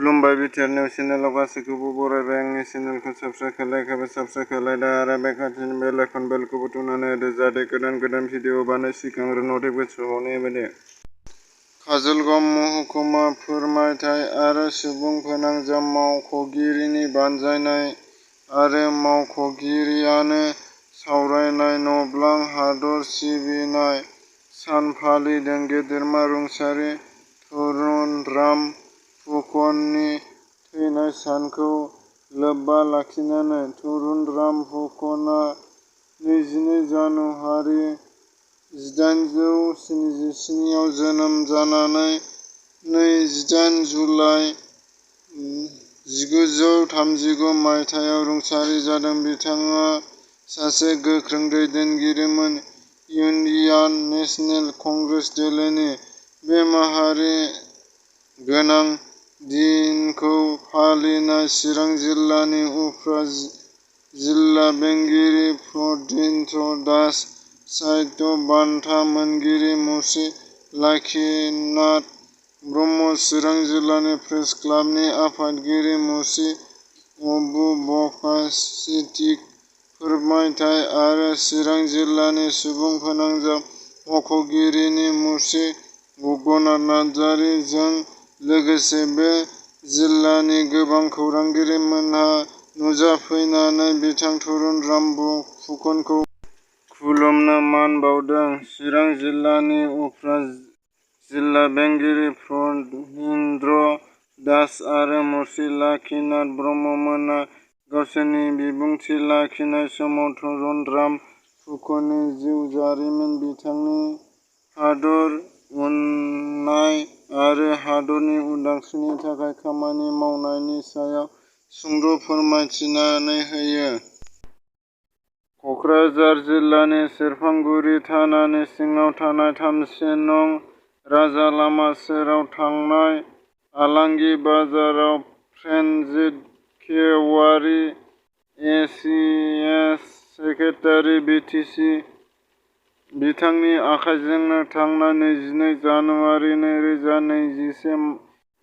खुलुमबाय BTR news चेनेलाव गासैखौबो बरायबाय। आंनि चेनेलखौ साबस्क्राइब खालायाखैबा साबस्क्राइब खालायदो आरो बे खाथिनि बेल आइकन बेलखौबो थुनानै होदो जाहाथे गोदान भिडिअ बानाय सिगां नटिफिकेसन सहैनाय बायदि। काजलगाव महकुमा फोरमायथाय आरो सुबुं फोनांजाब मावख'गिरिनि बानजायनाय आरो मावख'गिरियानो सावरायनाय नब्लां हादर सिबिनाय सान फालिदों। गेदेमा रुंसारि तरुणराम फुकननि थैनाय सानखौ लोब्बा लाखिनानै तरुणराम फुकनआ 22 जानुवारि 1877 आव जोनोम जानानै 28 जुलाइ 1939 मायथाइयाव रुंसारि जादों। बिथाङा सासे गोख्रों दैदेनगिरिमोन। इन्डियान नेशनेल कंग्रेस दोलोनि बे माहारि गोनां दिनखौ फालिनाय चिरां जिल्लानि उफ्रा जिल्ला बेंगिरि प्रदिन्थ दास, साहित्य बान्था मोनगिरि मुश्री लाखिनाथ ब्रह्म, चिरां जिल्ला प्रेस क्लाबनि आफादगिरि मुश्री अबुबकासितिक फोरमायथाय आरो चिरां जिल्लानि सुबुं फोनांजाब मावख'गिरि मुश्री गगनाथ नार्जारि जों लोगोसे बे जिल्लानि गोबां खौरांगिरिमोनहा नुजाफैनानै बिथां तरुणराम फुकनखौ खुलुमनो मान बावदों। चिरां जिल्लानि उफ्रा जिल्ला बेंगिरि फणीन्द्र दास आरो मुश्री लाखिनाथ ब्रह्ममोना गावसोरनि बिबुंथि लाखिनाय समाव तरुणराम फुकननि जिउ जारिमिन, बिथांनि हादर अननाय आरो हादरनि उदांस्रिनि थाखाय खामानि मावनायनि सायाव सुंद' फोरमायथिनानै होयो। क'क्राझार जिल्लानि सेरफांगुरि थानानि सिङाव थानाय 3 नं राजालामा सेराव थानाय आलांगि बाजाराव प्रसेनजित किवारि ए सि एस सेक्रेटारि बिटिसि बिथांनि आखायजोंनो थांनाय 22 जानुवारि 2021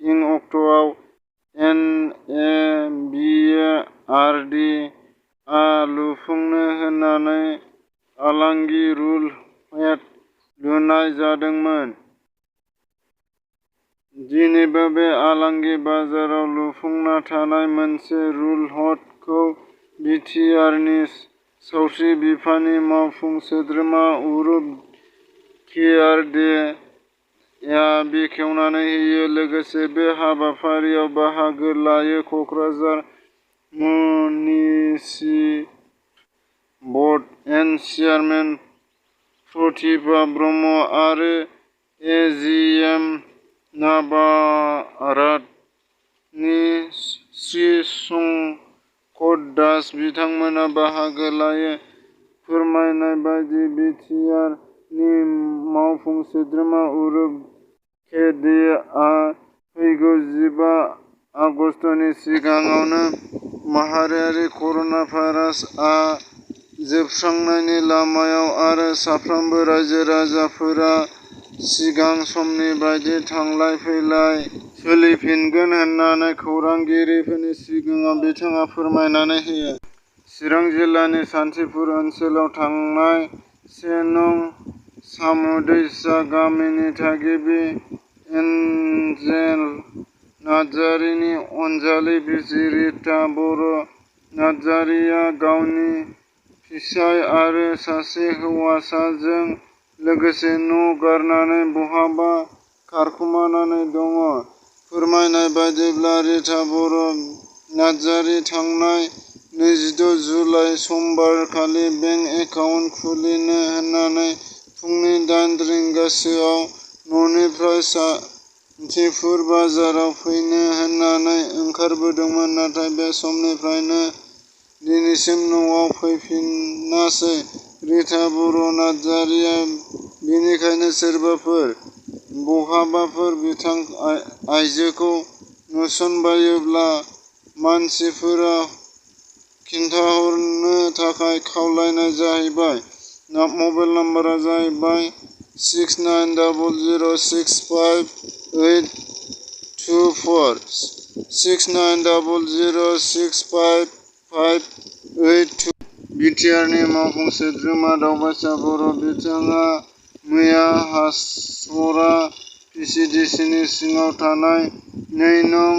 इं अक्ट'आव N A B A R D आ लुफुंनो होनानै आलांगि रुल हेड लुनाय जादोंमोन। दिनैबो बे आलांगि बाजाराव लुफुंना थानाय मोनसे रुल हड खौ बि टि आर नि सावस्रि बिफाननि मावफुं सोद्रोमा अरुप केयारडे आ बेखेवनानै होयो। लोगोसे बे हाबाफारियाव बाहागो लायो क'क्राझार म्युनिसिपल बर्ड चेयारमेन प्रतिभा ब्रह्म आरो ए जि एम नाबाराडनि श्री शंकर दास बिथांमोना बाहागो लायो। फोरमायनाय बायदि बि टि आर नि मावफुं सोद्रोमा अरुप केयारडे आ फैगौ 15 आगस्तनि सिगाङावनो माहारियारि कर'ना भाइरास आ जोबस्रांनायनि लामायाव आरो साफ्रोमबो रायजो राजाफोरा सिगां समनि बायदि थांलाय फैलाय सोलिफिनगोन होननानै खौरांगिरिफोरनि सिगाङाव बिथाङा फोरमायनानै होयो। चिरां जिल्लानि सान्थिपुर ओनसोलाव थानाय 1 नं सामुदैसा गामिनि थागिबि एन्जेल नार्जारिनि अनजालि बिसि रिता बर' नार्जारिया गावनि फिसाय आरो सासे हौवासाजों लोगोसे न' गारनानै बहाबा खारखोमानानै दङ। फोरमायनाय बायदिब्ला रिता बर' नार्जारि थांनाय 26 जुलाइ समबारखालि बेंक एकाउन्ट खुलिनो होननानै फुंनि 8 रिंगासोआव न'निफ्राय सान्थिपुर बाजाराव फैनो होननानै ओंखारबोदोंमोन। नाथाय बे समनिफ्रायनो दिनैसिम न'आव फैफिनासै रिता बर' नार्जारिया। बेनिखायनो सोरबाफोर बहाबाफोर बिथां आइजोखौ नुसनबायोब्ला मानसिफोरा खिन्थाहरनो थाखाय खावलायनाय जाहैबाय। मबाइल नम्बरा जाहैबाय 6900658224। 6900655882। बिटिआरनि मावफुं सोद्रोमा दावबायसा बर' बिथाङा मैया हासरा पिसिडिसिनि सिङाव थानाय 2 नं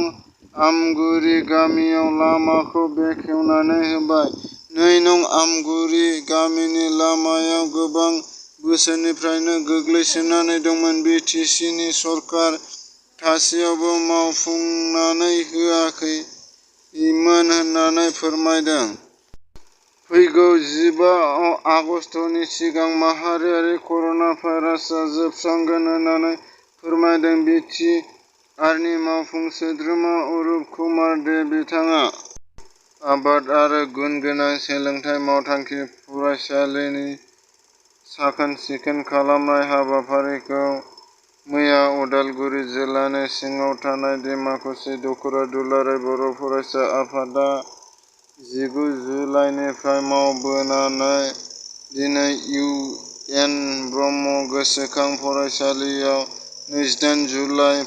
आमगुरि गामियाव लामाखौ बेखेवनानै होबाय। 2 नं आमगुरि गामिनि लामाया गोबां बोसोरनिफ्रायनो गोग्लैसोनानै दंमोन। बिटिसिनि सरकार थासेयावबो मावफुंनानै होआखैमोन होननानै फोरमायदों। फैगौ 15 आगस्तनि सिगां माहारियारि कर'ना भाइरासआ जोबस्रांगोन होननानै फोरमायदों बिटिआरनि मावफुं सोद्रोमा अरुप कुमार दे। बिथाङा आबाद आरो गुनगोनां सोलोंथाइ मावथांखि फरायसालिनि साखोन-सिखोन खालामनाय हाबाफारिखौ मैया उदालगुरि जिल्लानि सिङाव थानाय डिमाकुसि दख'रा दुलाराय बर' फरायसा आफादा 19 जुलाइनिफ्राय मावबोनानै दिनै इउ एन ब्रह्म गोसोखां फरायसालियाव 28 जुलाइ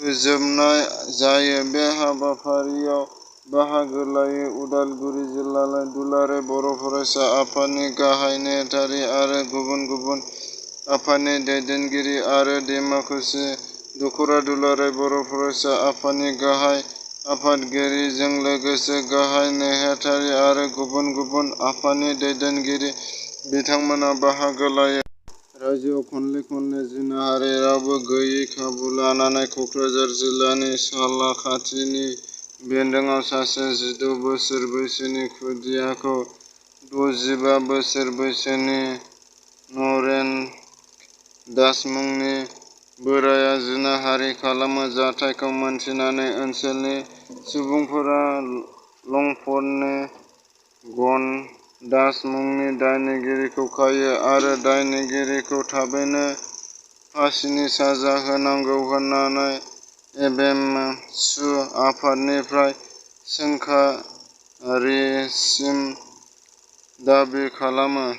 फोजोबनाय जायो। बे हाबाफारियाव बाहागो लायो उदालगुरि जिल्ला दुलाराय बर' फरायसा आफादनि गाहाय नेहाथारि आरो गुबुन गुबुन आफादनि दैदेनगिरि आरो डिमाकुसि दख'रा दुलाराय बर' फरायसा आफादनि गाहाय आफादगिरिजों लोगोसे गाहाय नेहाथारि आरो गुबुन गुबुन आफादनि दैदेनगिरि बिथांमोना बाहागो लायो। रायजोआव खनले खनले जिनाहारि रावबो गैयै खाबु लानानै क'क्राझार जिल्लानि सालाखाथिनि बेंदोआव सासे 16 बोसोर बैसोनि खुदियाखौ 65 बोसोर बैसोनि नरेन दास मुंनि बोराइया जिनाहारि खालामो। जाथायखौ मोनथिनानै ओनसोलनि सुबुंफोरा लंफर्डनि गन दास मुंनि दायनिगिरिखौ खायो आरो दायनिगिरिखौ थाबैनो फासिनि साजा होनांगौ होननानै एबेमसु आफादनिफ्राय सोंखारिसिम दाबि खालामो।